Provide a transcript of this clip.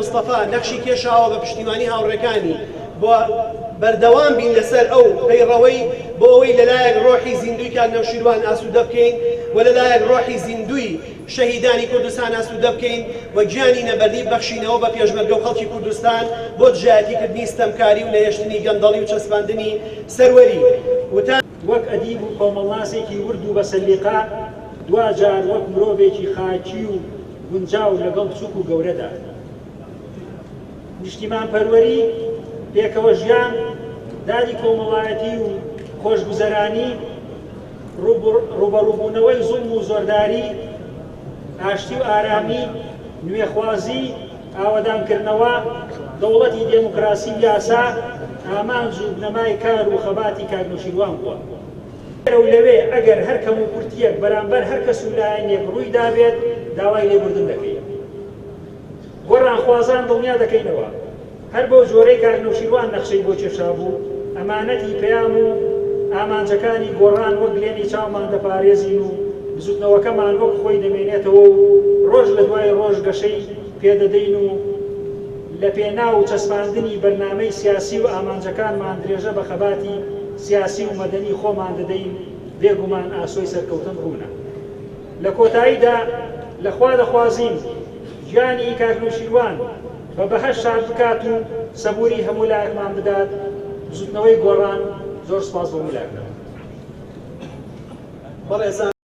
مستەفا نەخشی کێشاوە بە پشتیوانی هاوڕێکانی بۆ بەردەوام بین لەسەر ئەو پەیڕەوەی بۆ ئەوەی لەلایەک ڕۆحی زیندووی کاک نەوشیروان ئاسوودە بکەین و لەلایەک ڕۆحی زیندووی شەهیدانی کوردستان ئاسوودە بکەین و گیانی نەبەردی ببەخشینەوە بە پێشمەرگە و خەڵکی کوردستان بۆ دژایەتیکردنی ستەمکاری و نەهێشتنی گەندەڵی و چەسپاندنی سەروەری و تا وەک ئەدیب و کۆمەڵناسێکی ورد و بەسەلیقە، دواجار وەک مرۆڤێکی خاکی و گونجاو لەگەڵ بچووک و گەورەدا. نیشتیمانپەروەری، پێکەوەژیان، دادی کۆمەڵایەتی و خۆشگوزەرانی، ڕووبەڕووبوونەوەی زوڵم و زۆرداری، ئاشتی و ئارامی، نوێخوازی، ئاوەدانکردنەوە، دەوڵەتی دێموکراسی و یاسا، ئامانج و بنەمای کار و خەباتی کاک نەوشیروان بووە. لێرە و لەوێ ئەگەر هەر کەموکورتییەک بەرامبەر هەر کەس و لایەنێک ڕووی دابێت، داوای لێبوردن دەکەین. گۆڕانخوازان دڵنیا دەکەینەوە، هەر بەو جۆرەی کاک نەوشیروان نەخشەی بۆ کێشابوو، ئەمانەتی پەیام و ئامانجەکانی گۆڕان وەک لێنی چاومان دەپارێزین و بزوتنەوەکەمان وەک خۆی دەمێنێتەوە و ڕۆژ لە دوای ڕۆژ گەشەی پێدەدەین و لە پێناو چەسپاندنی بەرنامەی سیاسی و ئامانجەکانمان درێژە بە خەباتی سیاسی و مەدەنی خۆمان دەدەین، بێگومان ئاسۆی سەرکەوتن ڕوونە. لە کۆتاییدا لە خوا دەخوازین گیانی کاک نەوشیروان بە بەهەشت شاد بکات و سەبووری هەموو لایەکمان بدات. بزوتنەوەی گۆڕان زۆر سوپاس بۆ هەموو لایەکتان. بەڕێزان.